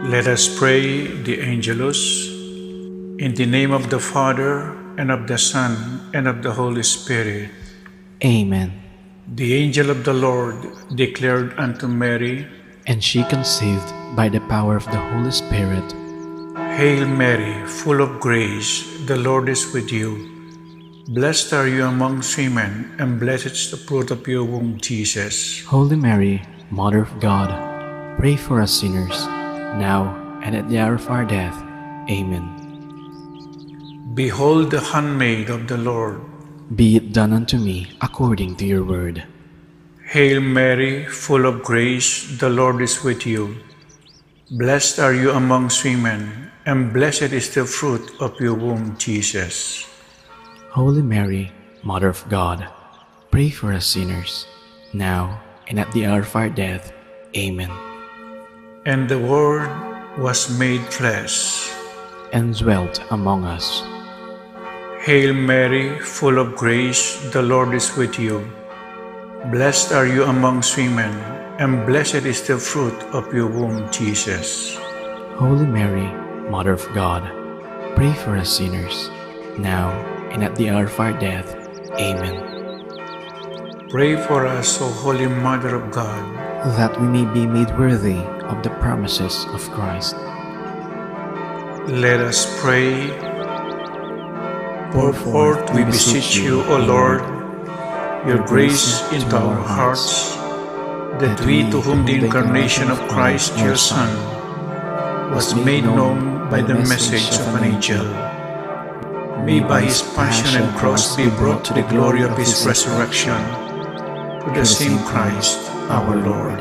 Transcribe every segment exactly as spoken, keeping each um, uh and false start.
Let us pray the Angelus. In the name of the Father, and of the Son, and of the Holy Spirit. Amen. The angel of the Lord declared unto Mary, and she conceived by the power of the Holy Spirit. Hail Mary, full of grace, the Lord is with you. Blessed are you amongst women, and blessed is the fruit of your womb, Jesus. Holy Mary, Mother of God, pray for us sinners, now and at the hour of our death. Amen. Behold the handmaid of the Lord. Be it done unto me according to your word. Hail Mary, full of grace, the Lord is with you. Blessed are you amongst women, and blessed is the fruit of your womb, Jesus. Holy Mary, Mother of God, pray for us sinners, now and at the hour of our death. Amen. And the Word was made flesh. And dwelt among us. Hail Mary, full of grace, the Lord is with you. Blessed are you amongst women, and blessed is the fruit of your womb, Jesus. Holy Mary, Mother of God, pray for us sinners, now and at the hour of our death. Amen. Pray for us, O Holy Mother of God. That we may be made worthy of the promises of Christ. Let us pray. Pour forth, we beseech you, O Lord, your grace into our hearts, that we, to whom the incarnation of Christ, your Son, was made known by the message of an angel, may by his passion and cross be brought to the glory of his resurrection, through the same Christ our Lord.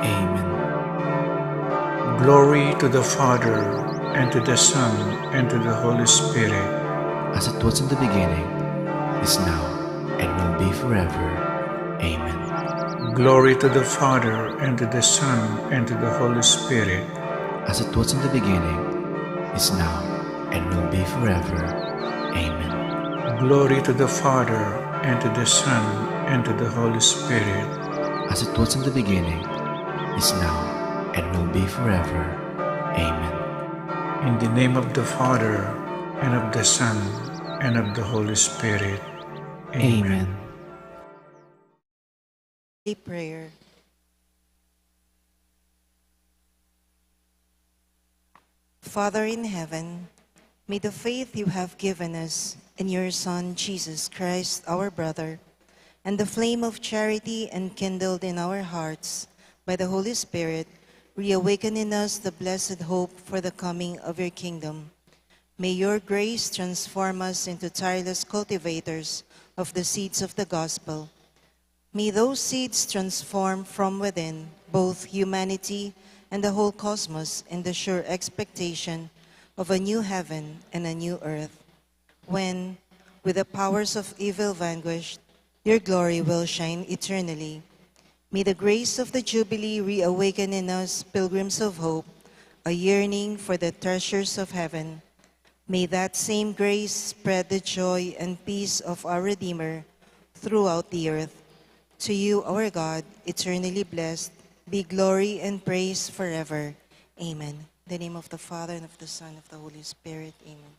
Amen. Glory to the Father, and to the Son, and to the Holy Spirit. As it was in the beginning, is now, and will be forever. Amen. Glory to the Father, and to the Son, and to the Holy Spirit. As it was in the beginning, is now, and will be forever. Amen. Glory to the Father, and to the Son, and to the Holy Spirit. As it was in the beginning, is now, and will be forever. Amen. In the name of the Father, and of the Son, and of the Holy Spirit. Amen. Amen. A prayer. Father in heaven, may the faith you have given us in your Son, Jesus Christ, our brother, and the flame of charity enkindled in our hearts by the Holy Spirit, reawaken in us the blessed hope for the coming of your kingdom. May your grace transform us into tireless cultivators of the seeds of the gospel. May those seeds transform from within both humanity and the whole cosmos in the sure expectation of a new heaven and a new earth, when, with the powers of evil vanquished, your glory will shine eternally. May the grace of the Jubilee reawaken in us, pilgrims of hope, a yearning for the treasures of heaven. May that same grace spread the joy and peace of our Redeemer throughout the earth. To you, our God, eternally blessed, be glory and praise forever. Amen. In the name of the Father, and of the Son, and of the Holy Spirit. Amen.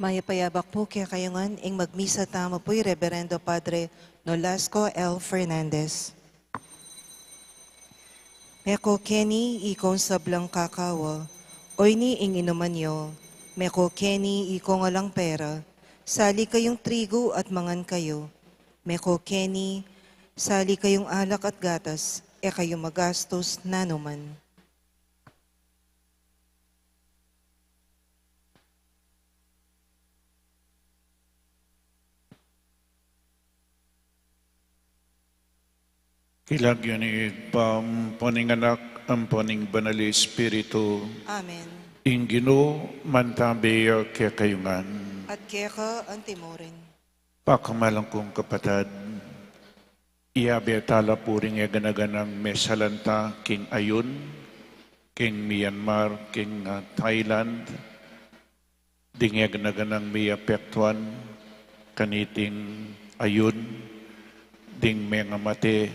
Mayap a yabak pu kekayu ngan. Ing magmisa tamu pu i Reverendo Padre Nolasco L. Fernandez. Meko keni ikong sablang kakawa, oyni ing inuman yu. Meko keni ikong alang pera, sali kayung trigu at mangan kayu. Meko keni, sali kayung alak at gatas, e kayu magastus nanuman. King lagyu ning Ibpa, ampon ning Anak, ampon ning Banal a Espiritu. Amen. Ing Ginu mantabe ya kekayu ngan. At keka antimurin. Pakamalan kung kapatad, iyabe tala pu ring e gana-ganang mesalanta king ayun, king Myanmar, king, ah, Thailand, ding e gana-ganang meapektuan kaniting ayun, ding mengamate,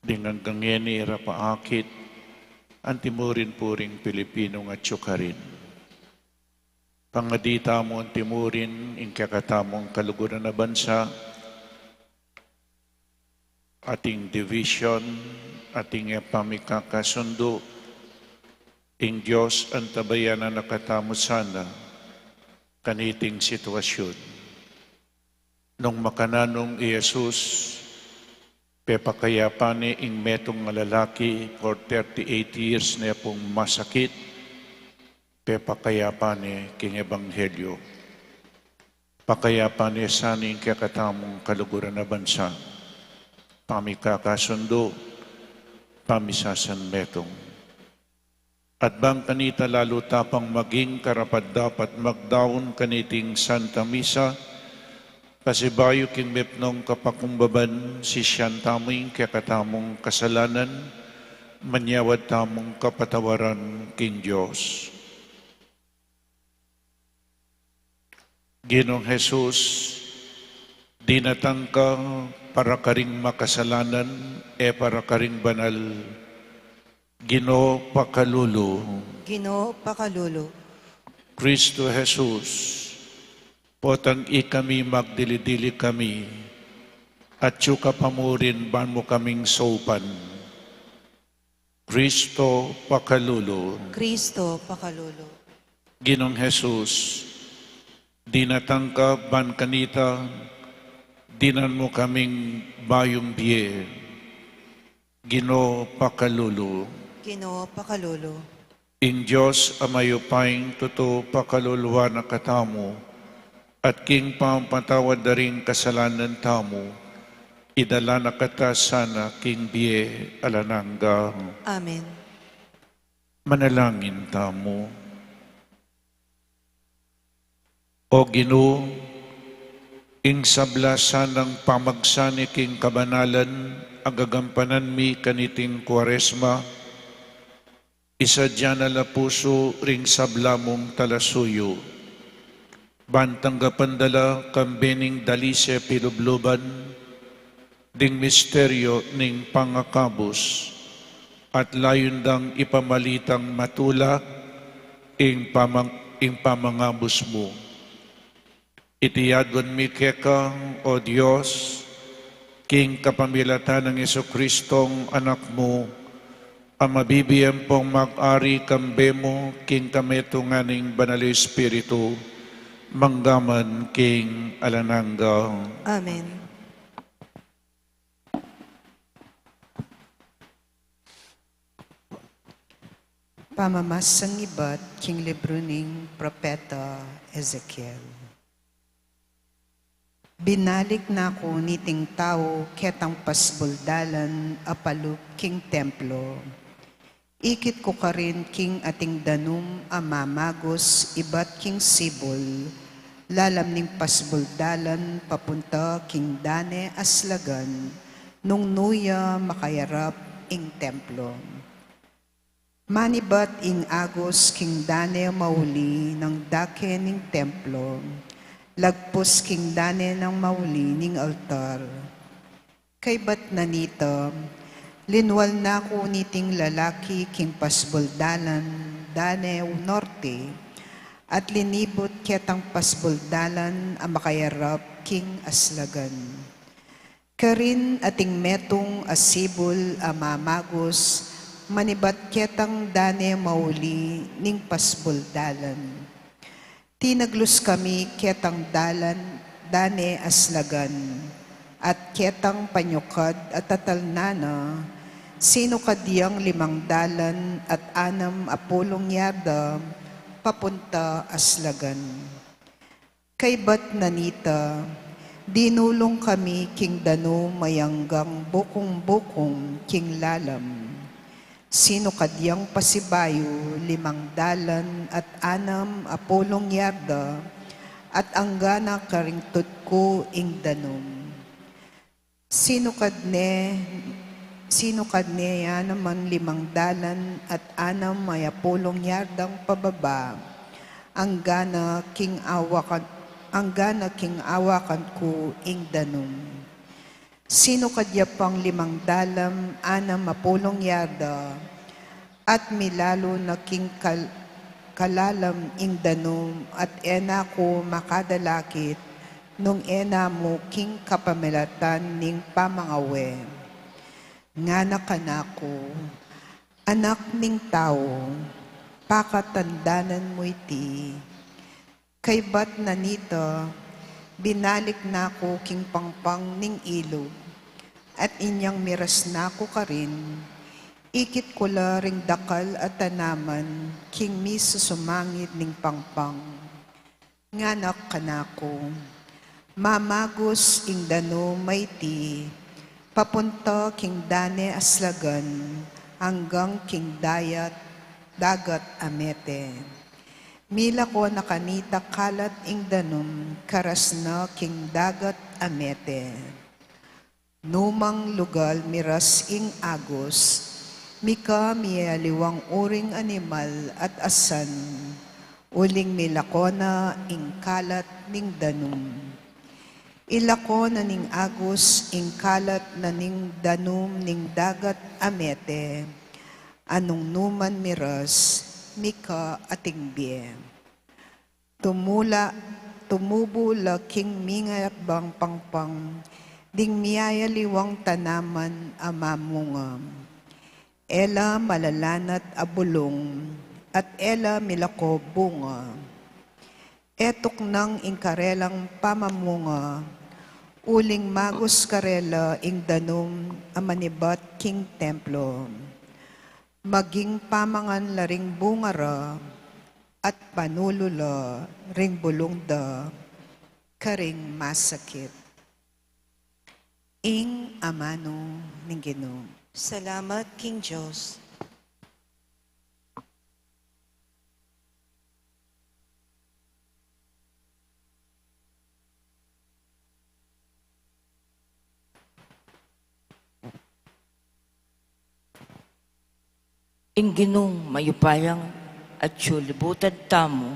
ding anggang ngeni e ra pa akit, antimurin pu ring Pilipinung atyu karin. Pangadi tamu antimurin ing kekatamung kaluguran a bansa, ating division, ating e pamikakasundu, ing Dios antabayanan na katamu sana kaniting sitwasyun. Nung makananung i Jesus, pepakayapan ne ing metung a lalaki, for thirty-eight years ne pung masakit, pepakayapan ne king ebanghelyo. Pakayapan ne sana ing kekatamung kaluguran a bansa, pamikakasundu, pamisasanmetung. At bang kanita lalu ta pang maging karapat-dapat magdaun kaniting Santa Misa, pasibayu king mepnung kapakumbaban, sisian tamu ing kekatamung kasalanan, manyawad tamung kapatawaran king Dios. Ginung Jesus, dinatang ka para karing makasalanan, e para karing banal. Ginu, pakalulu. Ginu, pakalulu. Kristo Jesus, potang ikami magdili-dili kami, atyu ka pa murin ban mu kaming saupan. Kristo, pakalulu. Kristo, pakalulu. Ginung Jesus, dinatang ka ban kanita, dinan mu kaming bayung bie. Ginu, pakalulu. Ginu, pakalulu. Ing Dios a mayupayang tutu pakaluluan na katamu, at king pamapatawad da ring kasalanan tamu, idala na kata sana king bie alang angga. Amen. Manalangin tamu. O Ginu, ing sabla sanang pamagsani king kabanalan a gagampanan mi kaniting Kuaresma, isadya na la pusu ring sabla mung talasuyu. Ban tanggapan da la kambe ning dalise pilubluban ding misteryo ning pangakabus, at layun dang ipamalitang matula ing pamang-, ing pamangabus mu. Iti aduan mi keka, O Dios, king kapamilatan nang Jesucristong Anak mu, a mabibie ampong mag-ari kambe mu king kametungan ning Banal a Espiritu, mangga man king alang angga. Amen. Pamamasang ibat king libru ning Propeta Ezekiel. Binalik na ku niting tau ketang pasbul dalan a palup king templo. Ikit ku karin king ating danum a mamagus ibat king sibul, lalam ning pasbul dalan papunta king dane a slagan, nung nu ya makayarap ing templo. Manibat ing agus king dane mauli nang dake ning templo, lagpus king dane nang mauli ning altar. Kaybat na nita, linwal na ku niting lalaki king pasbul dalan dane norte, At linibut ketang pasbul dalan a makayarap king aslagan. Karin ating metung a sibul a mamagus, manibat ketang dane mauli ning pasbul dalan. Tinaglus kami ketang dalan, dane aslagan, at ketang panyukad a tatalnan na, sinukad yang limang dalan at anam a pulung yarda, papunta aslagan. Kaybat na nita, dinulung kami king danum a anggang bukung-bukung king lalam. Sinukad yang pasibayu limang dalan at anam a pulung yarda, at angga na karing tutku ing danum. Sinukad ne, sinukad ne ya naman limang dalan at anam a pulung yardang pababa, angga na king awakan, angga na king awakan ku ing danum. Sinukad ya pang limang dalan anam a pulung yarda, at milalu na king kal-, kalalam ing danum, at e na ku makadalakit, nung e na mu king kapamilatan ning pamangawe. Ngana kanaku, Anak ning tau, pakatandanan mu iti. Kaybat na nita, binalik na ku king pangpang ning ilug, at inyang miras na ku karin, ikit ku la ring dakal a tanaman king misusumangid ning pangpang. Ngana kanaku, mamagus ing danum a iti, papunta king dane aslagan, anggang king dayat, dagat a mete. Milako na kanita kalat ing danum, karas na king dagat a mete. Numang lugal miras ing agus, mika miyaliwang uring animal at asan, uling milako na ing kalat ning danum. Ilako na ning agus ing kalat na ning danum ning dagat a mete, anung numan miras, mika ating bie. Tumula, tumubu la king mingabang pangpang, ding miyayaliwang tanaman a mamunga. E la malalanat a bulung, at e la milako bunga. E tuknang ing karelang pamamunga, uling magus karela ing danum a manibat king templo. Maging pamangan la ring bunga ra, at panulu la ring bulung da karing masakit. Ing amanu ning Ginu. Salamat king Dios. Ing Ginung mayupaya atyu libutan tamu,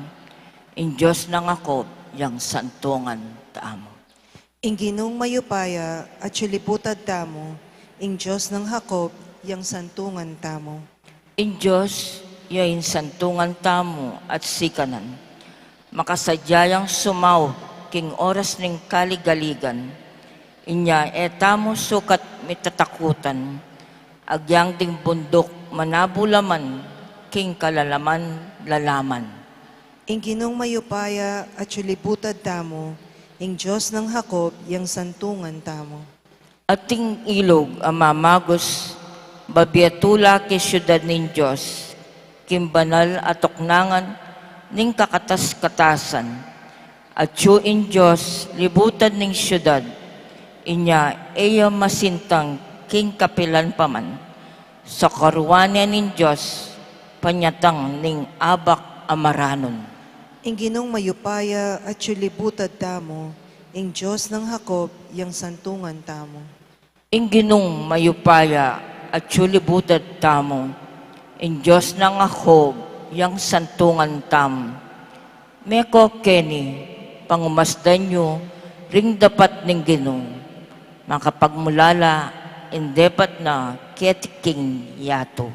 ing Dios nang Jacob yang santungan tamu. Ing Ginung mayupaya atyu libutan tamu, ing Dios nang Jacob yang santungan tamu. Ing Dios ya ing santungan tamu at sikanan. Makasadya yang sumaup king oras ning kaligaligan. Inya e tamu sukat mitatakutan, agyang ding bunduk manabulaman king kalalaman-lalaman. Ing Ginung mayupaya atyu libutan tamu, ing Dios nang Jacob yang santungan tamu. Ating ilug a mamagus, babie tula king siudad ning Dios, king banal a tuknangan ning kakatas-katasan. Atyu ing Dios libutan ning siudad, inya e ya masintang king kapilan pa man. Sakaruan ne ning Dios, panyatang ning abak a maranun. Ing Ginung mayupaya atyu libutan tamu, ing Dios nang Jacob yang santungan tamu. Ing Ginung mayupaya atyu libutan tamu, ing Dios nang Jacob yang santungan tamu. Meko keni, pangumasdan yu ring dapat ning Ginu, makapagmulala ing depat na keti king yatu.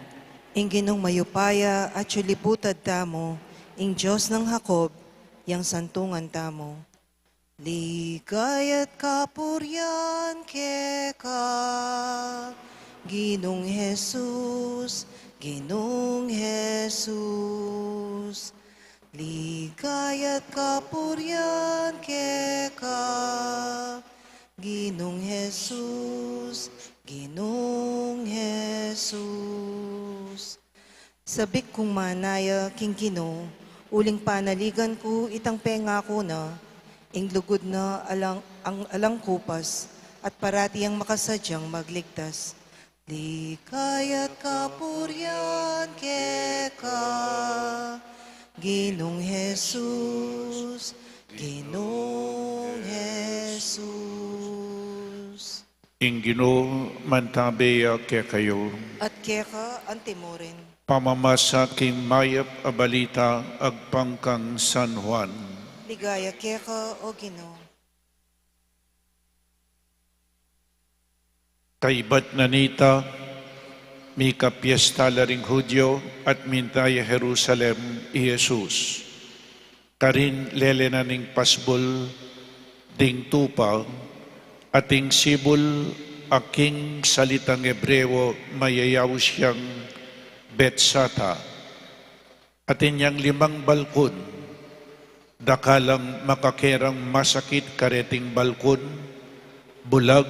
Ing Ginung mayupaya atyu libutan tamu, Ing Dios nang Jacob, yang santungan tamu. Ligaya't kapurian keka, Ginung Jesus, Ginung Jesus. Ligaya't kapurian keka, Ginung Jesus, Ginung Jesus. Sabik kung manaya king Ginu, uling panaligan ku itang pengaku na, ing lugud na alang, ang alang kupas, at parati yang makasadyang magligtas. Ligaya't kapurian keka, Ginung Jesus, Ginung Jesus. Ing Ginu mantabe ya kekayu. At keka antimurin. Pamamasa king mayap a balita agpang kang San Juan. Ligaya keka, O Ginu. Kaybat na nita, mika piesta la ring Judio at minta ya Jerusalem i Jesus. Karin lele na ning pasbul ding tupa, at ing sibul a king salitang Hebreo mayayaus yang Betsata. Atin yang limang balkun, dakalang makakerang masakit kareting balkun, bulag,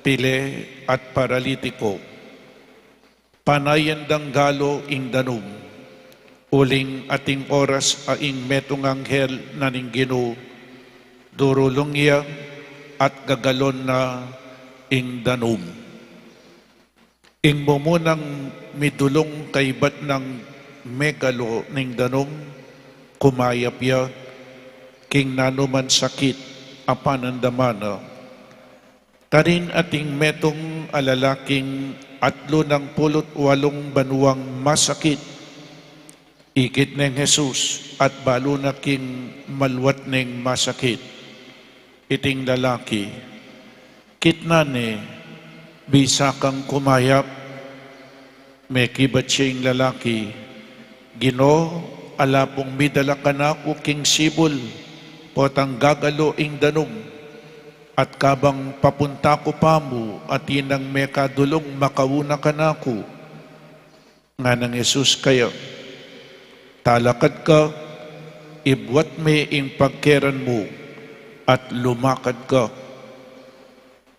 pile, at paralitiko. Panayan dang galo ing danum, uling ating oras a ing metung anghel na ning Ginu durulung ya at gagalon na ing danum. Ing mumunang midulung kaybat nang megalo ning danum, kumayap ya king nanuman sakit a panandaman na. Karin ating metung a lalaking atlu nang pulu't walung banuang masakit. Ikit neng Jesus at balu na king maluat neng masakit. Iting lalaki, kitnan ne, bisa kang kumayap? Mekibat ya ing lalaki, Ginu, ala pung midala kanaku king sibul, potang gagalo ing danum. At kabang papunta ku pamu, atin nang mekadulung makauna kanaku. Nganang Jesus kaya, talakad ka, ibuat me ing pagkeran mu, at lumakad ka.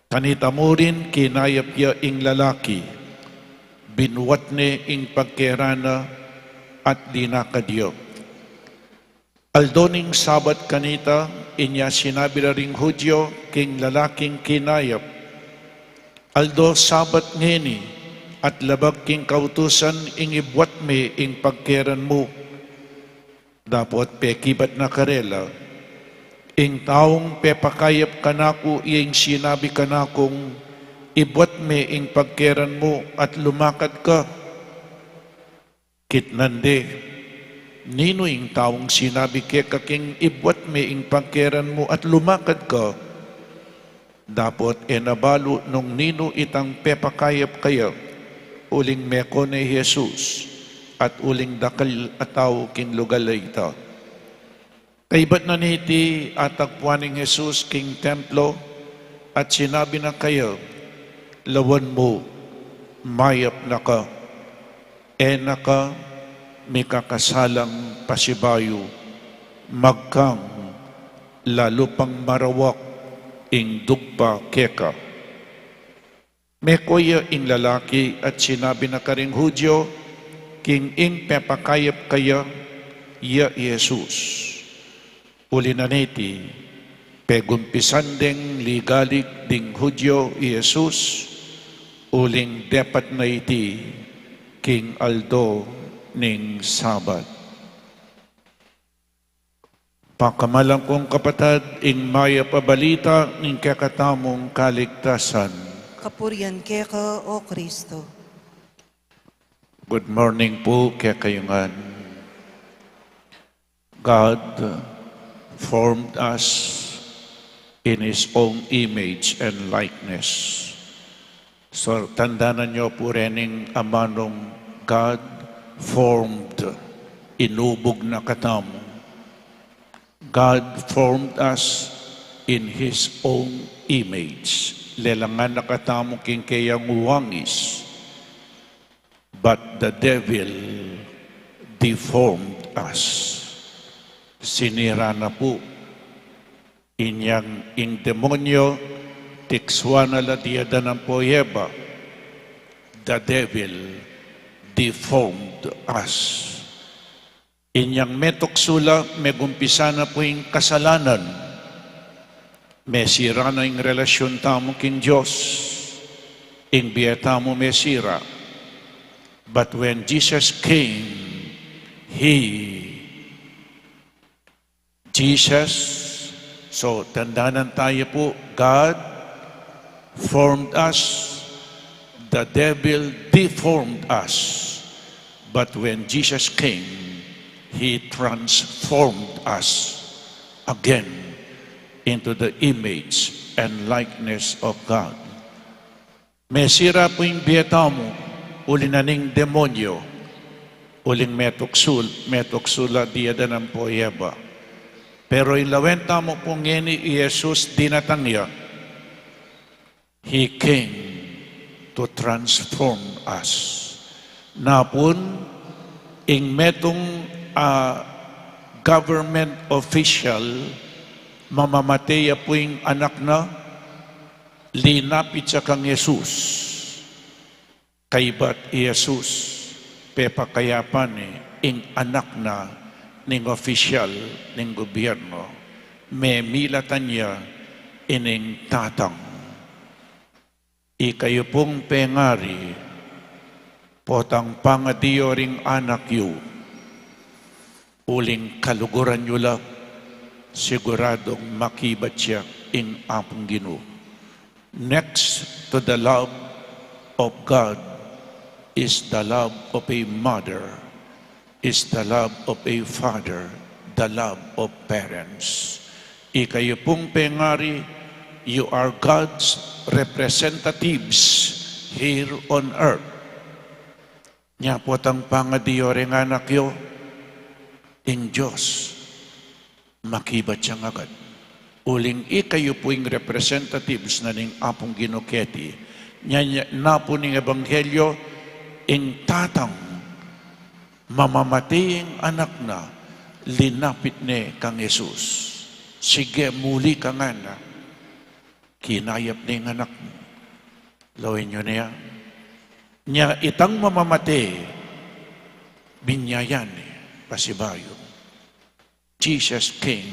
Kanita murin kinayap ya ing lalaki, binuat ne ing pagkeran na, at linakad ya. Aldo ning Sabat kanita, inya sinabi la ring Judio king lalaking kinayap, aldo Sabat ngeni, at labag king kautusan ing ibuat me ing pagkeran mu. Dapot pekibat na karela, ing taung pepakayap kanaku ya ing sinabi kanakung, ibuat me ing pagkeran mu at lumakad ka. Kitnan de, ninu ing taung sinabi keka king ibuat me ing pagkeran mu at lumakad ka? Dapot e na balu nung ninu itang pepakayap kaya, uling meko ne i Jesus, at uling dakal a tau king lugal a ita. Kaybat na niti, atagpuan neng Jesus king templo, at sinabi na kaya, lawan mu, mayap na ka. E na ka mikakasalang pasibayu, magkang lalu pang marawak ing dugpa keka. Meko ya ing lalaki at sinabi na karing Judio king ing pepakayap kaya, ya i Jesus. Uli na niti, pegumpisan deng ligalig ding Judio i Jesus, uling depat na iti king aldo ning Sabat. Pakamalan kung kapatad, ing mayap a balita ning kekatamung kaligtasan. Kapurian keka, O Kristo. Good morning po kekayu ngan. God formed us in His own image and likeness. So, tandanan nyo po rening amanung God formed Inubug na katamu. God formed us in His own image. Lelangan na katamu king keyang wangis. But the devil deformed us. Sinira na pu. Inyang ing demonyo, tikswan na la diadanan pu i Eva. The devil deformed us. Inyang metuksu la, megumpisa na pu ing kasalanan. Mesira na ing relasyun tamu king Dios. Ing bie tamu mesira. But when Jesus came, He Jesus. So, tandanan tayu pu, God formed us, the devil deformed us. But when Jesus came, He transformed us again into the image and likeness of God. Mesira pu ing bie tamu, uli na ning demonyo, uling metuksu, metuksu la diadanan pu i Eva. Pero ing lawen tamu pu ngeni i Jesus dinatang ya. He came to transform us. Napun, ing metung, ah, government official, mamamate ya pu ing anak na, linapit ya kang Jesus. Kaybat i Jesus, pepakayapan ne ing anak na ning opisyal ning gobyerno, memilatan ya ining tatang. Ikayu pung pengari, potang pangadi yo ring anak yu, uling kaluguran yu la, siguradung makibat ya ing Apung Ginu. Next to the love of God is the love of a mother, is the love of a father, the love of parents. Ikayu pung pengari, you are God's representatives here on earth. Nya potang pangadi yo ring anak yo, ing Dios makibat yang agad. Uling ikayu pu ing representatives na ning Apung Ginu keti. Nya, nya na pu ning ebanghelyo, ing tatang mamamate ing anak na, linapit ne kang Jesus. Sige, muli ka ngana. Kinayap ne ing anak mu. Lawen yu ne ya. Nya itang mamamate, binyayan ne, pasibayu. Jesus came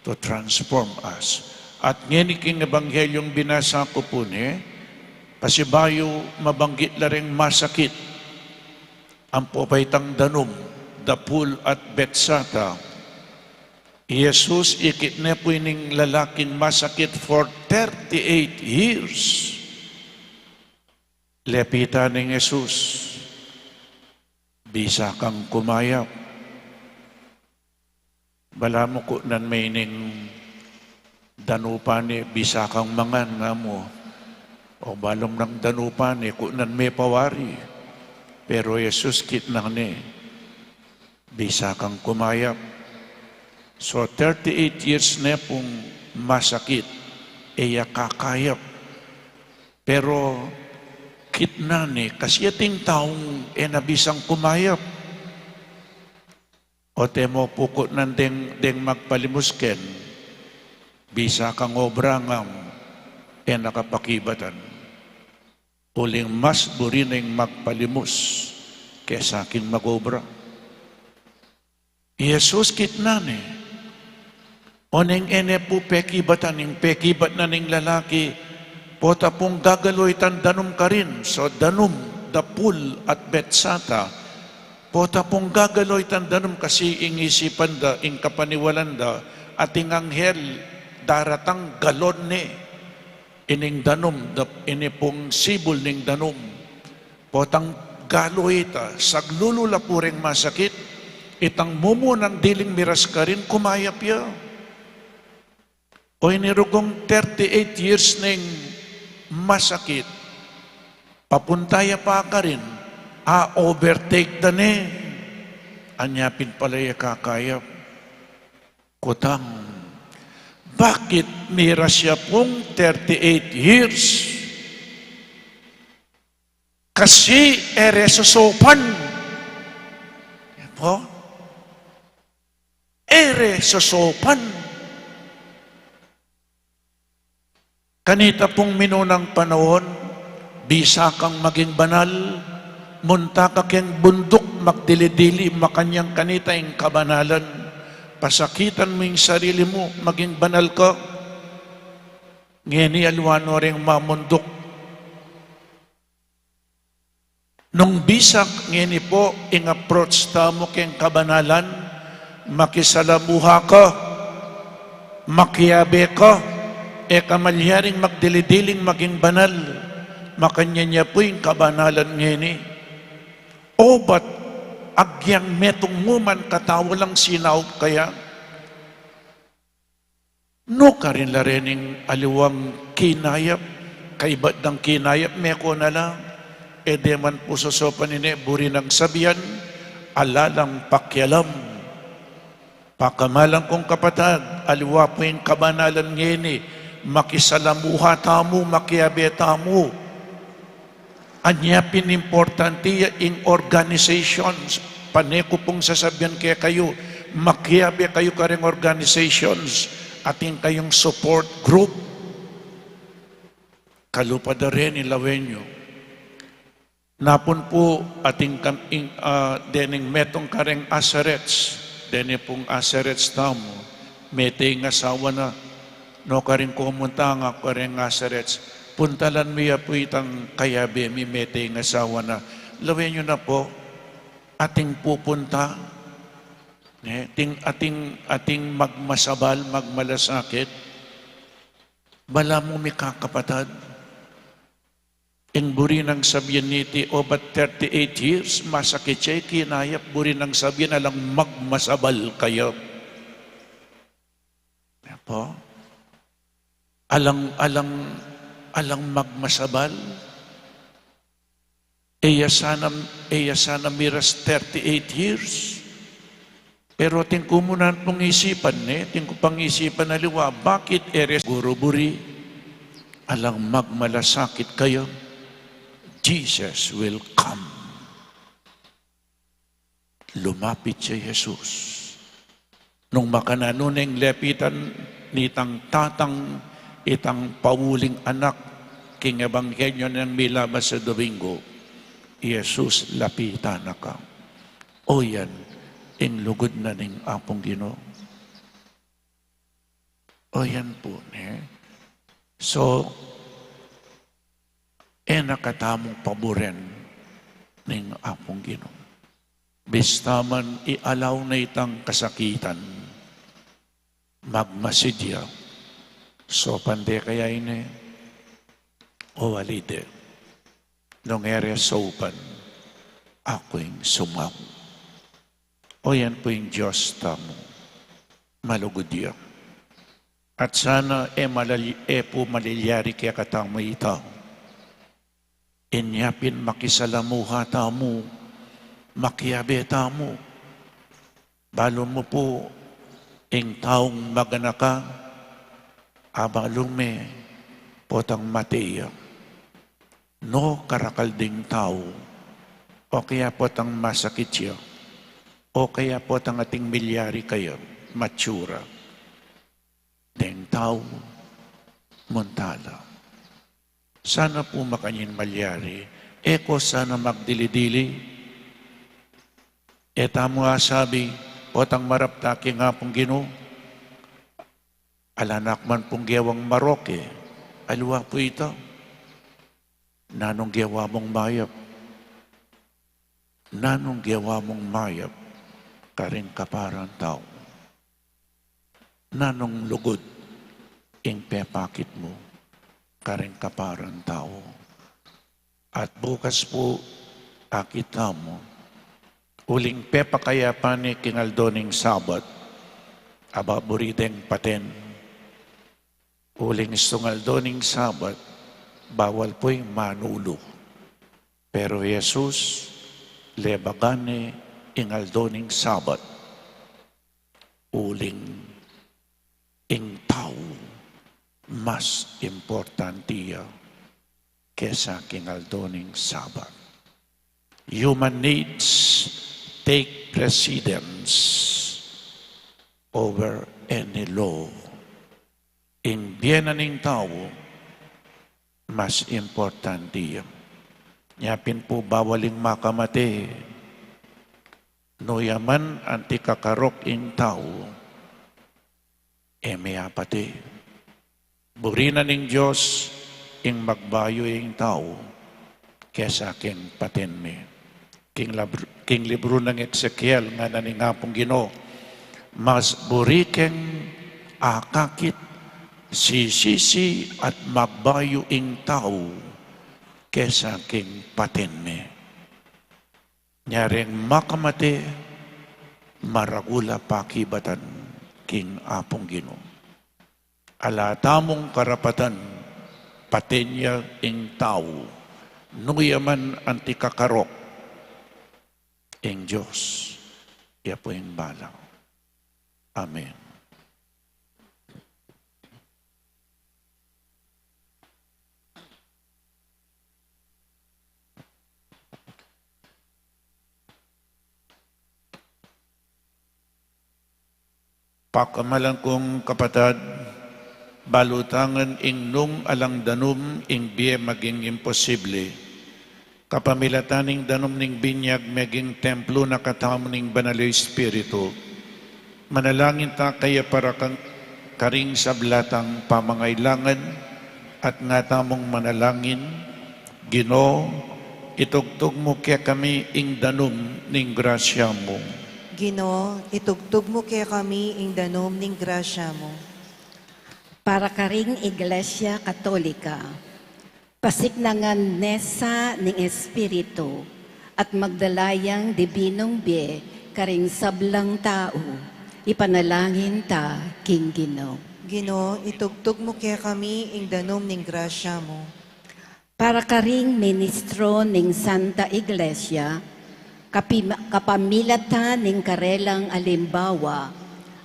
to transform us. At ngeni king ebanghelyung binasa ku pu ne, pasibayu mabanggit la ring masakit. Ampo pa itang danum, the pool at Bethsaida. I Jesus ikit ne pu ining lalaking masakit for thirty-eight years. Lepitan neng Jesus, bisa kang kumayap. Balamu kutnan me ining danupan e, bisa kang mangan, nga mu. O balu nang danupan e, kutnan me pawari. Pero Jesus kitnan ne, bisa kang kumayap. So, thirty-eight years ne pung masakit, e ya kakayap. Pero kitnan ne, kasi ating taung e na bisang kumayap. O te mo pu kutnan deng, deng magpalimus ken, bisa kang obra, nga mu, e na ka pakibatan. Uling mas buri neng magpalimus kesa king mag-obra. I Jesus kitnan ne, oneng e ne pu pekibatan, ing pekibat na ning lalaki, pota pung gagalo itang danum karin, so danum, the pool at Bethsaida, pota pung gagalo itang danum, kasi ing isipan da, ing kapaniwalan da, ating anghel daratang galon ne ining danum, da, ini pung sibul ning danum. Potang galo ita, saglulu la pu reng masakit, itang mumunang diling miras karin, kumayap ya. O ini rugong thirty-eight years neng masakit, papunta ya pa karin, a-overtake da ne. Anya pin pala ya kakayap. Kutang, bakit miras ya pung thirty-eight years? Kasi e re sosopan. Po? E re sosopan. Kanita pung minunang panaun, bisa kang maging banal, munta ka keng bunduk, magdili-dili, makanyan kanita ing kabanalan. Pasakitan mu ing sarili mu, maging banal ka. Ngeni aliwa no reng mamunduk. Nung bisa ngeni pu ing approach tamu keng kabanalan, makisalamuha ka, makiabe ka, e ka malyaring magdili-diling maging banal, makanyan ya pu ing kabanalan ngeni. Obat agyang metung mu man katau lang sinaup kaya? Nukarin la rening aliwang kinayap, kaibat dang kinayap, meko na la, e de man pu sosopan ini, buri nang sabian, ala lang pakialam. Pakamalan kung kapatad, aliwa pu ing kabanalan ngeni, makisalamuha tamu, makiabe tamu. Anya pin importante ya ing organizations. Pane ku pung sasabian kekayu, makiabe kayu kareng organizations, atin kayung support group. Kalupa da reni lawen yu. Napun pu atin kam-, ing, ah, dening metung kareng asarets, deni pung asarets tamu, mete ing asawa na, nukarin ku munta nga kareng asarets, puntalan mi ya pu itang kayabe mi, mete ing asawa na. Lawen yu na pu, ating pupunta, ne, ating, ating, ating magmasabal, magmalasakit, balamu mi kakapatad. Ing buri nang sabian niti, obat thirty-eight years, masakit ya i kinayap, buri nang sabian alang magmasabal kaya. Apo? Alang, alang, alang magmasabal. E ya sana, e ya sana miras thirty-eight years. Pero atin ku mu nan pung isipan, ne, atin ku pang isipan aliwa, bakit e re guru buri? Alang magmalasakit kaya, Jesus will come. Lumapit ya i Jesus. Nung makananu neng lepitan nitang tatang itang pauling anak king ebanghelyo nang milabas a Domingo, i Jesus lapitan na ka. O yan ing lugud na ning Apung Ginu. O yan pu, ne? So, e na katamung paburen ning Apung Ginu. Bista man i-allow na itang kasakitan, magmasid ya. Saupan de kaya ini? O ali de. Nung e re saupan, aku ing sumau. O yan pu ing Dios tamu, malugud ya. At sana e malal-, e pu malilyari kekatamu ita. Inya pin makisalamuha tamu, makiabe tamu. Balu mu pu ing taung maganaka, abalu me potang mate ya. No karakal ding tau, o kaya potang masakit ya, o kaya potang ating milyari kaya, matsura. Deng tau, munta la. Sana pu makanyan malyari, e ko sana magdili-dili. E tamu asabi, potang marap ta king Apung Ginu, ala na ku man pung gewang maroke, aliwa pu ita. Nanung gewa mung mayap? Nanung gewa mung mayap karing kaparan tau? Nanung lugud ing pepakit mu karing kaparan tau? At bukas pu, akit tamu, uling pepakayapan ne king aldo ning Sabat, aba buri deng paten. Uling istung aldo ning Sabat, bawal pu ing manulu. Pero Jesus, lebagan ne ing aldo ning Sabat, uling ing tau mas importante ya kesa king aldo ning Sabat. Human needs take precedence over any law. Ing bie na ning tau mas importante ya. Nya pin pu bawal ing makamate. Nu ya man anti kakarok ing tau, e me apate. Buri na ning Dios ing magbayu ing tau kesa king paten me. King, labr- king libru nang Ezekiel, ngana ning Apung Ginu, mas buri keng akakit, sisisi at magbayu ing tau kesa king paten me. Nya reng makamate, maragul a pakibatan king Apung Ginu. Ala tamung karapatan paten ya ing tau, nu ya man anti kakarok ing Dios. Ya pu ing bala. Amen. Pakamalan kung kapatad, balu tang ing nung alang danum ing bie maging imposible. Kapamilatan ning danum ning binyag meging templo na katamu ning Banal a Espiritu. Manalangin ta kaya para kang karing sabla tang pamangailangan at nga tamung manalangin, Ginu, itugtug mu kekami ing danum ning grasya mu. Ginu, itugtug mu kekami ing danum ning grasya mu. Para karing Iglesia Katolika, pasiknangan ne sa ning Espiritu at magdala yang dibinung bie karing sablang tau, ipanalangin ta king Ginu. Ginu, itugtug mu kekami ing danum ning grasya mu. Para karing ministro ning Santa Iglesia, kapim- kapamilatan ning karelang alimbawa,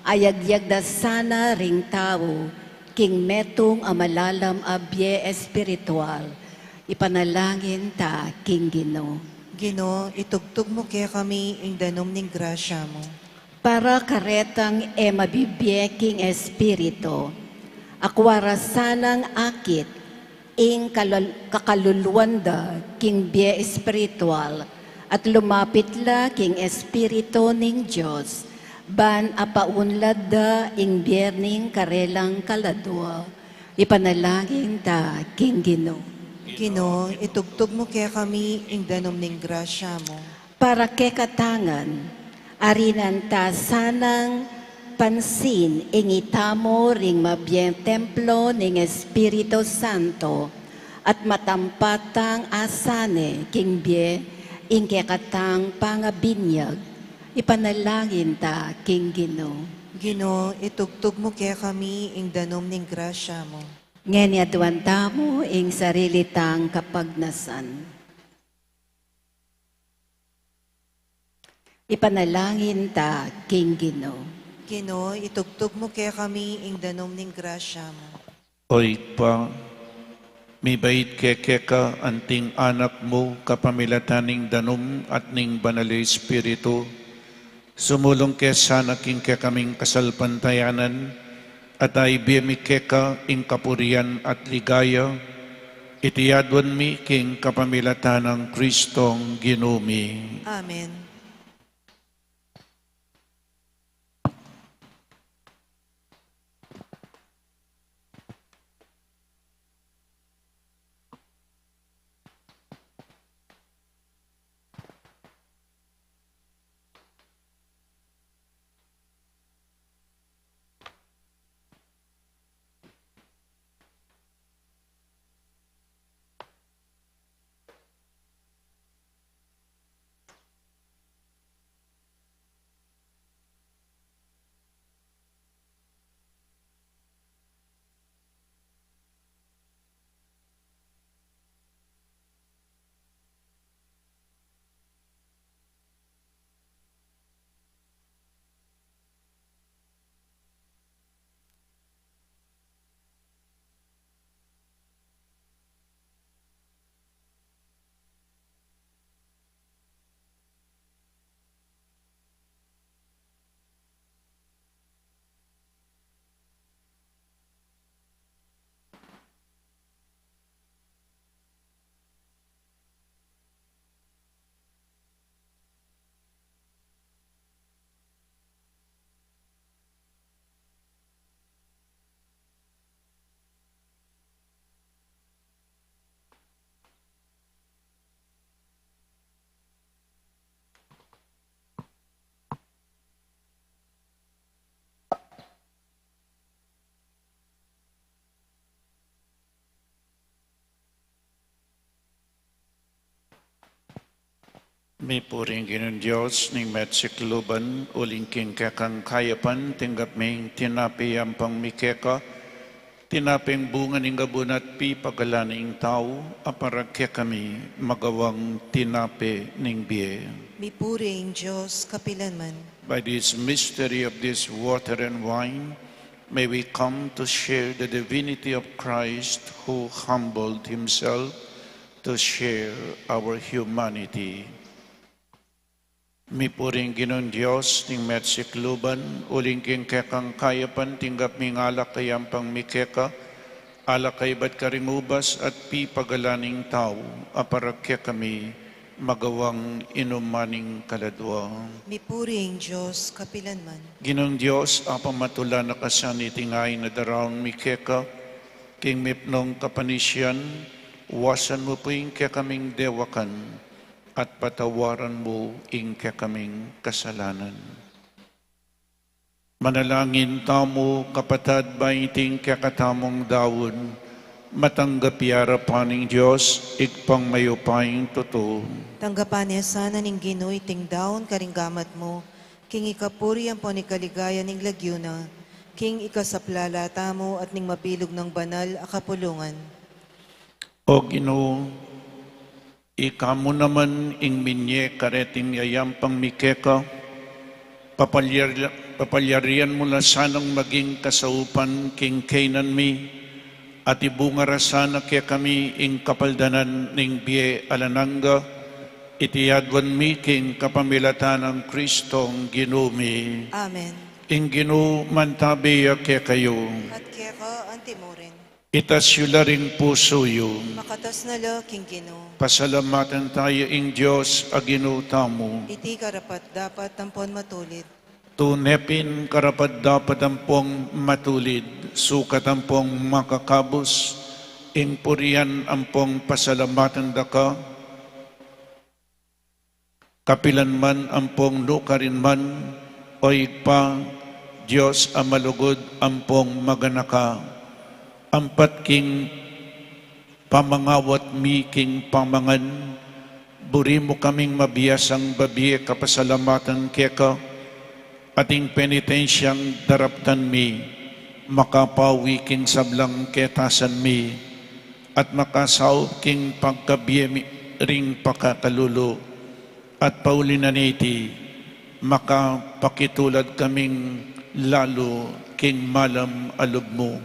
ayagyag da sana ring tau king metung a malalam a bie espiritual, ipanalangin ta king Ginu. Ginu, itugtug mu kekami ing danum ning grasya mu. Para karetang e mabibie king Espiritu, akua ra sanang akit ing kalul- kakaluluan da king bie espiritual at lumapit la king Espiritu ning Dios, ban apaunlad da ing bie ning karelang kaladua. Ipanalangin ta king Ginu. Ginu, itugtug mu kekami ing danum ning grasya mu. Para kekatang ngan, arinan ta sanang pansin ing itamu ring mabieng templo ning Espiritu Santo, at matampat tang asane king bie ing kekatang pangabinyag, ipanalangin ta king Ginu. Ginu, itugtug mu kekami ing danum ning grasya mu. Ngeni aduan tamu ing sarili tang kapagnasan. Ipanalangin ta king Ginu. Ginu, itugtug mu kekami ing danum ning grasya mu. O Ibpa, mibait ke keka anting Anak mu kapamilatan ning danum at ning Banal a Espiritu, sumulung ke sana king kekaming kasalpantayanan, at aibie mi keka ing kapurian at ligaya, iti aduan mi king kapamilatan nang Kristong Ginu mi. Amen. Mipuri ing Ginung Dios ning mesikluban, uling king kekang kayapan tinggap mi ing tinape ampong mi keka, tinapeng bunga ning gabun at pipagalan ning tau, a para kekami magawang tinape ning bie. Mipuri ing Dios kapilanman. By this mystery of this water and wine, may we come to share the divinity of Christ who humbled himself to share our humanity. Mipuri ing Ginung Dios ning mesikluban, uling king kekang kayapan tinggap mi ing alak a ampong mi keka, alak a ibat karing ubas at pipagalan ning tau, a para kekami magawang inuman ning kaladua. Mipuri ing Dios kapilanman. Ginung Dios, a pamatula na ka sa niting ain a daraun mi keka, king mipnung kapanisian, wasan mu pu ing kekaming dewakan, at patawaran mu ing kekaming kasalanan. Manalangin tamu, kapatad, ba iting kekatamung daun, matanggap ya arapan ning Dios, Ibpang mayupayang tutu. Tanggapan na sana ning Ginu iting daun karing gamat mu, king ikapuri ampon ikaligaya ning lagyu na, king ikasaplala tamu at ning mabilug nang banal a kapulungan. O Ginu, ika mu naman ing minye kareting yayampang mi keka, papalyar-, papalyarian mu la sanang maging kasaupan king kainan mi, at ibunga ra sana kekami ing kapaldanan ning bie alang angga, iti aduan mi king kapamilatan nang Kristong Ginu mi. Amen. Ing Ginu mantabi ya kekayu. At keka antimurin. Itas yu la ring pusu yu. Makatas na la king Ginu. Pasalamatan taya ing Dios a Ginu tamu. Iti karapat-dapat ampon matulid. Tune pin karapat-dapat ampong matulid, sukat ampong makakabus, ing purian ampong pasalamatan da ka, kapilan man ampong nukarin man, o Ibpa, Dios a malugud ampong maganaka. Ampat king pamangawat mi king pamangan, buri mu kaming mabiasang babie kapasalamatan keka, at ing penitensiang daraptan mi, makapawi king sablang ketasan mi, at makasaup king pagkabie mi ring pakakalulu, at pauli na niti, makapakitulad kaming lalu king malam a lub mu.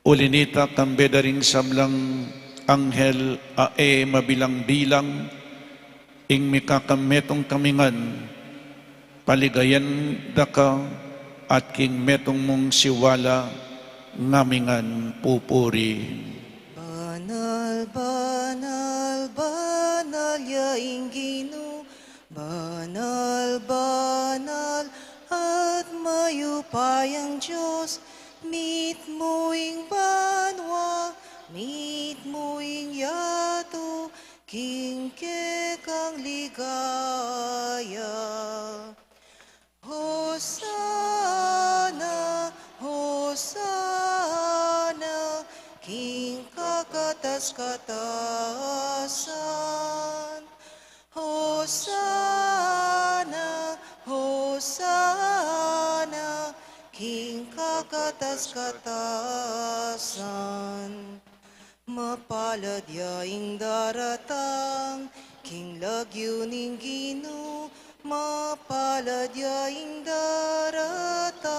Uli nita, kambe da ring sablang anghel a e mabilang-bilang, ing mikakametung kami ngan, paligayan da ka, at king metung mung siwala ngami ngan pupuri. Banal, banal, banal ya ing Ginu, banal, banal, at mayupayang Dios, mitmu ing banua, mitmu ing yatu, king kekang ligaya. Hosana, Hosana, king kakatas-katasan. Hosana, Hosana, king kakatas-katasan. Mapalad ya ing daratang king lagyu ning Ginu, mapalad ya ing daratang,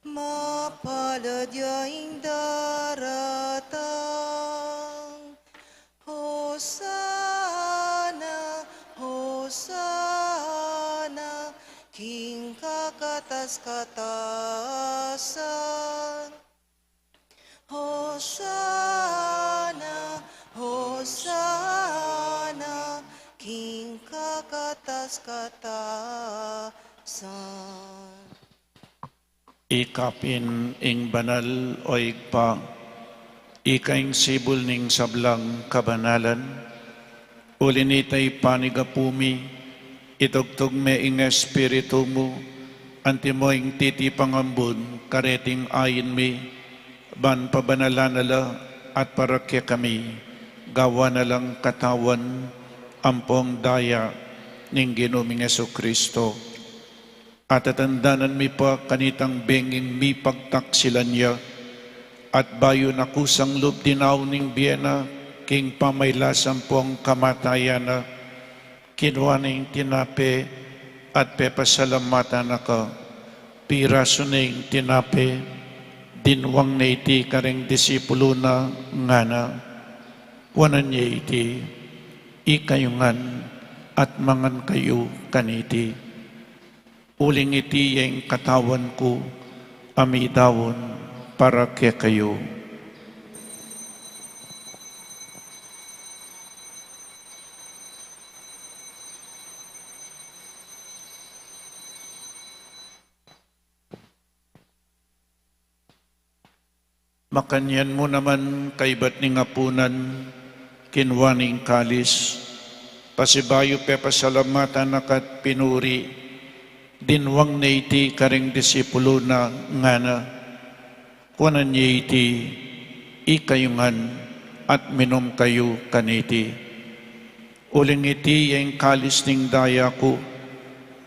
mapalad ya ing daratang. Hosana, Hosana, king kakatas-katasan. Hosana, Hosana, king kakatas-katasan. Ika pin ing banal, o Ibpa, ika ing sibul ning sablang kabanalan, uli nita ipanigapu mi, itugtug me ing Espiritu mu, antimo ing titipang ambun kareting ain mi, ban pabanalan na la at para kekami, gawan na lang katawan ampong daya ning Ginu ming Jesucristo. At tatandanan mi pa kanitang benging mipagtaksilan ya, at bayu na kusang lub dinaun ing bie na king pamailas ampong kamatayan na, kinua ne ing tinape at pepasalamatan na ka, pirasu ne ing tinape, dinwang ne iti karing disipulu na, ngana: Kuanan ye iti, ikayu ngan at mangan kayu kaniti. Uling iti ya ing katawan ku, a midaun para kekayu. Makanyan mu naman kaibat ning apunan, kinua ne ing kalis, pasibayu pepasalamatan na ka't pinuri, dinwang ne iti karing disipulu na, ngana: Kuanan ye iti, ikayu ngan at minum kayu kaniti. Uling iti ya ing kalis ning daya ku,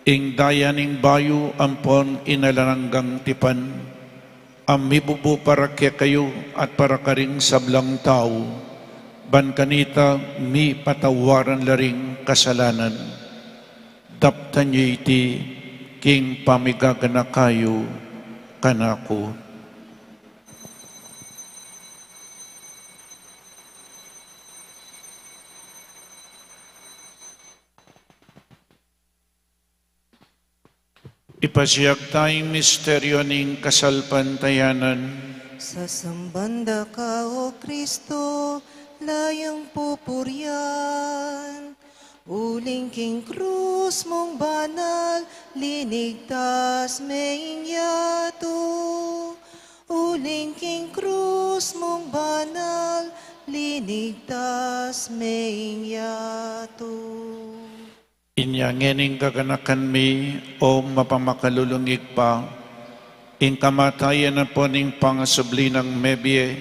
ing daya ning bayu ampon ing alang anggang tipan, a mibubu para kekayu at para karing sablang tau, ban kanita mipatawaran la ring kasalanan. Daptan ye iti king pamigaganaka yu kanaku. Ipasiag ta ing misteryu ning kasalpantayanan. Sasamban da ka, O Kristo, layang pupurian, uling king krus mung banal, linigtas me ing yatu. Uling king krus mung banal, linigtas me ing yatu. Inya ngening gaganakan mi, O mapamakalulung Ibpa, ing kamatayan ampon ing pangasubli nang mebie,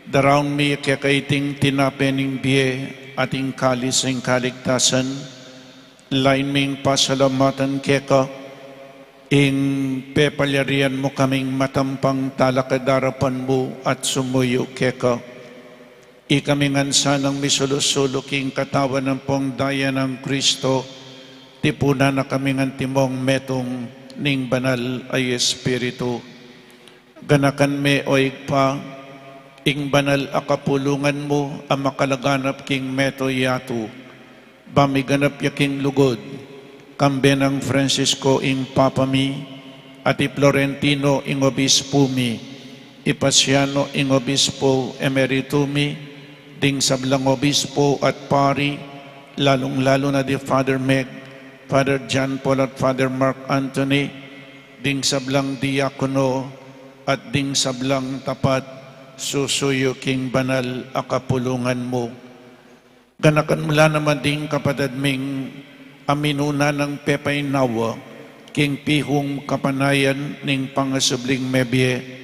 daraun mi keka iting tinape ning bie at ing kalis ning kaligtasan, lain ming pasalamatan keka, ing pepalyarian mu kaming matampang talakad king arapan mu at sumuyu keka. Ikami ngan sanang misulu-sulu king katawan ampong daya nang Kristo, tipunan na kami ngan timong metung ning Banal a Espiritu. Ganakan me, O Ibpa, ing banal a kapulungan mu a makalaganap king meto yatu, ba miganap ya king lugud, kambe nang Francisco ing Papa mi, at i Florentino ing Obispo mi, i Paciano ing Obispo Emerito mi, ding sablang obispo at pari, lalung-lalu na di Father Meg, Father John Paul at Father Mark Anthony, ding sablang diakono, at ding sablang tapat susuyu king banal a kapulungan mu. Ganakan mu la naman ding kapatad ming a minuna nang pepainawa king pihung kapanayan ning pangasubling mebie,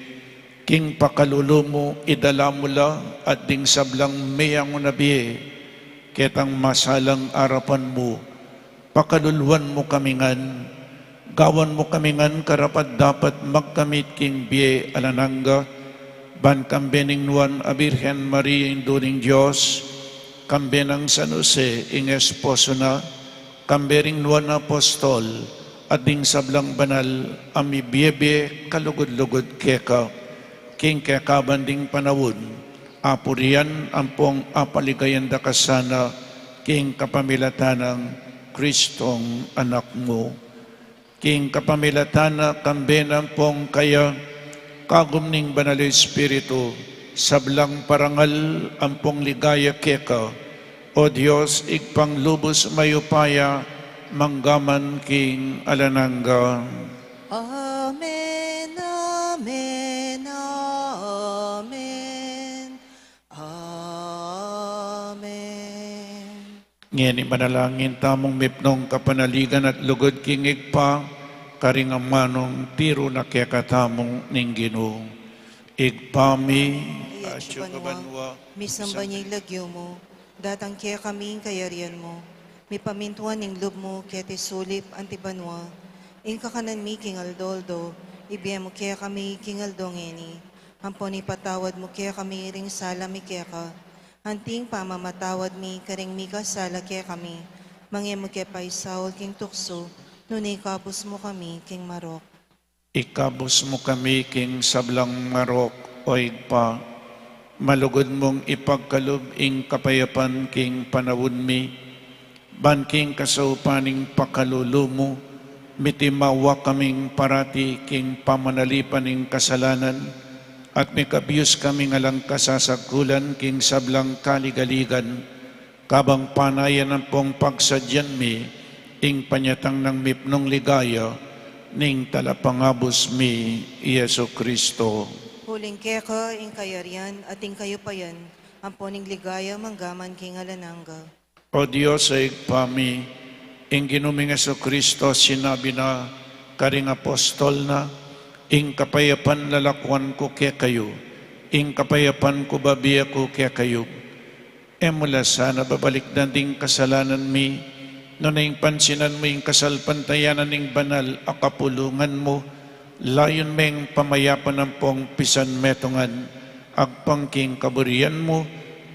king pakalulu mu idala mu la at ding sablang meyangu na bie ketang masalang arapan mu. Pakaluluan mu kami ngan, gawan mu kami ngan karapat-dapat magkamit king bie alang angga, ban kambe ning Nuan a Birhen Maria, Indu ning Dios, kambe nang San Jose ing esposo na, kambe ring nuan a apostol, at ding sablang banal a mibie-bie kalugud-lugud keka, king kekaban ding panaun, apurian ampong apaligayan da ka sana, king kapamilatan nang Kristong Anak mu. King kapamilatan na, kambe na ampong kaya, kagum ning Banal Espiritu, sablang parangal ampong ligaya keka, O Dios, Ibpang lubus mayupaya, mangga man king alang angga. Amen, amen, amen, amen. Ngeni manalangin tamung mipnung kapanaligan at lugud king Ibpa, karing amanung tiru na kekatamu ning Ginu. Ibpa mi, atsu ka banua, misamban ya ing lagyu mu, Datang kekami ing kayarian mu. Mipamintuan ing lub mu keti sulip anti banua. Ing kakanan mi king aldo-aldo, ibie mu kekami king aldo ngeni. Ampon ipatawad mu kekami ring sala mi keka, anti ing pamamatawad mi karing mikasala kekami. Manga e mu ke paisaul king tuksu, nune ikabus mu kami king marok. Ikabus mu kami king sablang marok, O Ibpa. Malugud mung ipagkalub ing kapayapan king panaun mi, ban king kasaupan ning pakalulu mu, mitimawa kaming parati king pamanalipan ning kasalanan, at mikabius kaming alang kasasagkulan king sablang kaligaligan, kabang panayan ampong pagsadyan mi ing panyatang nang mipnung ligaya ning Talapangabus mi, Jesu Kristo. Uling keka ing kayarian at ing kayupayan, ampon ing ligaya manggaman king alang angga. O Dios, o Ibpa mi, ing Ginu ming Jesu Kristo, sinabi na karing apostol na, "Ing kapayapan lalakuan ku kekayu, ing kapayapan ku babie ku kekayu." E mu la sana babalikdan ding kasalanan mi, nune ing pansinan mu ing kasalpantayanan ning banal a kapulungan mu, layun meng pamayapan ampong pisan metungan, agpang king kaburian mu,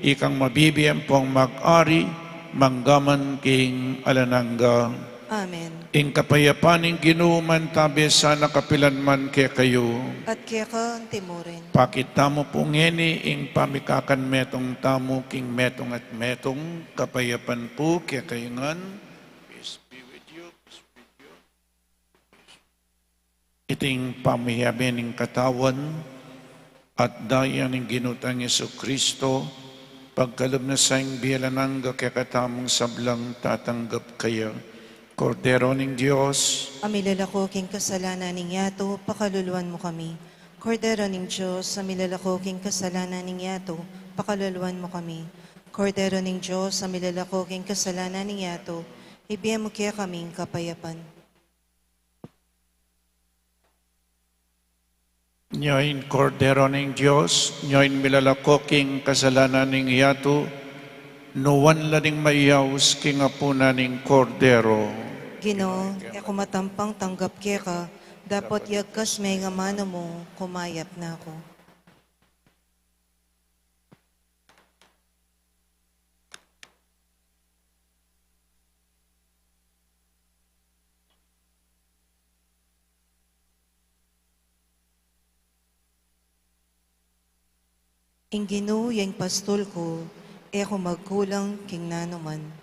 ikang mabibie ampong mag-ari, manggaman king alang angga. Amen. Ing kapayapan ning Ginu mantabe sana kapilan man kekayu. At keka anti mu rin. Pakit tamu pu ngeni ing pamikakan metung tamu king metung at metung, kapayapan pu kekayu ngan. Peace be with you. Peace be with you. Iting pamiyabe ning katawan at daya ning Ginu tang Jesu Kristo, pagkalub na sa ing bie alang angga kekatamung sablang tatanggap kaya. Kordero ning Dios, a milalako king kasalanan ning yatu, pakaluluan mu kami. Kordero ning Dios, a milalako king kasalanan ning yatu, pakaluluan mu kami. Kordero ning Dios, a milalako king kasalanan ning yatu, ibie mu kekami ing kapayapan. Nyo ing Kordero ning Dios, nyo ing milalako king kasalanan ning yatu, nuan la ding mayaus king apunan ning Kordero. Ginu, e ku matampang tanggap keka, dapot yagkas me ing amanu mu, kumayap na ku. Ing Ginu ya ing pastul ku, e ku magkulang king nanuman.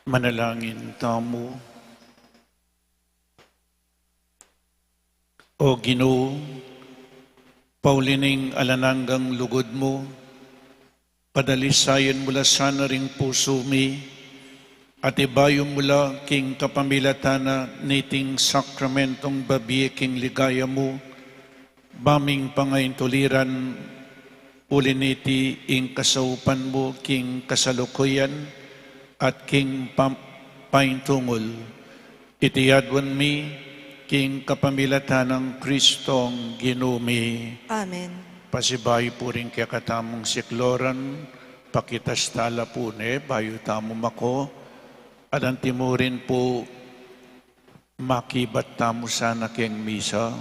Manalangin tamu. O Ginu, pauli ning alang anggang lugud mu, padalisayan mu la sana ring pusu mi, at ibayu mu la king kapamilatan na niting sakramentong babie king ligaya mu, baming pangaintuliran, uli niti ing kasaupan mu king kasalukuyan at king pam-, paintungul. Iti aduan mi king kapamilatan nang Kristong Ginu mi. Amen. Pasibayu pu ring kekatamung sikloran, pakitas tala pu ne, bayu tamu mako, at antimurin pu, makibat tamu sana keng misa.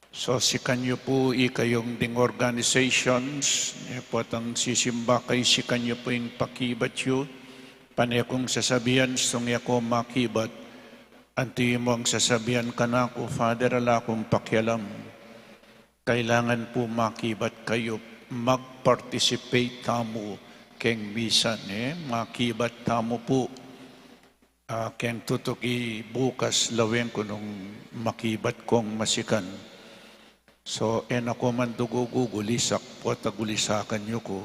So, sikan yu pu, ikayung ding organizations, e, potang sisimba kayu, sikan yu pu ing pakibat yu, pane kung sasabian, sung e ku makibat, anti mu ang sasabian kanaku, Father, ala kung pakialam. Kailangan pu makibat kayu, mag-participate tamu keng misa, ne? Makibat tamu pu. A, keng tutuki bukas lawen ku nung makibat kung masikan. So, e na ku man dugugugulisak, pota gulisakan yu ku.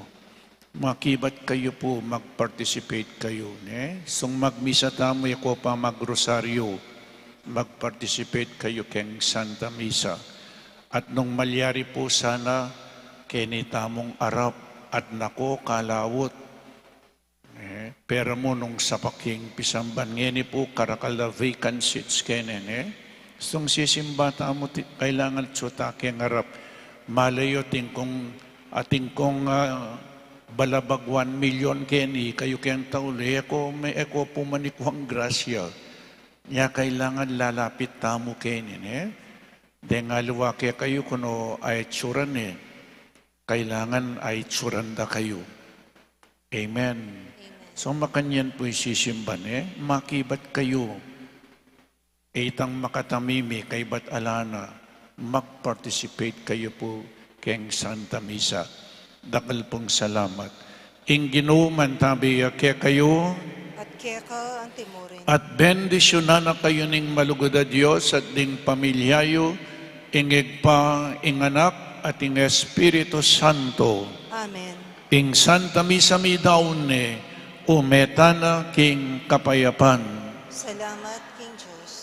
Makibat kayu pu, mag-participate kayu, ne? Sung magmisa tamu, e ku pa magrosaryu, mag-participate kayu keng Santa Misa. At nung malyari pu sana, keni tamung arap, at nako, kalaut. E, pera mu nung sapak ing pisamban ngeni pu, karakal a vacant seats keni, e. Sung sisimba tamu ti, kailangan atsu ta keng arap. Malay yu atin kung, atin kung, a, balabag one million keni, kayu keng tauli, e ku, me-, e ku pu manikuang grasya. Nya kailangan lalapit tamu keni, e. Deng aliwa kekayu kung anu itsura ne. Kailangan itsuran da kayu. Amen. Amen. So, makanyan pu ing sisimba, e, makibat kayu. E itang makatamimi, kaybat ala na, mag-participate kayu pu keng Santa Misa. Dakal pung salamat. Ing Ginu mantabi ya kekayu. At keka antimurin. At bendisyunan na kayu ning malugud a Dios at ding pamilya yu, ing Ibpa, ing Anak, at ing Espiritu Santo. Amen. Ing Santa Misa midaun ne, ume tana king kapayapan. Salamat king Dios.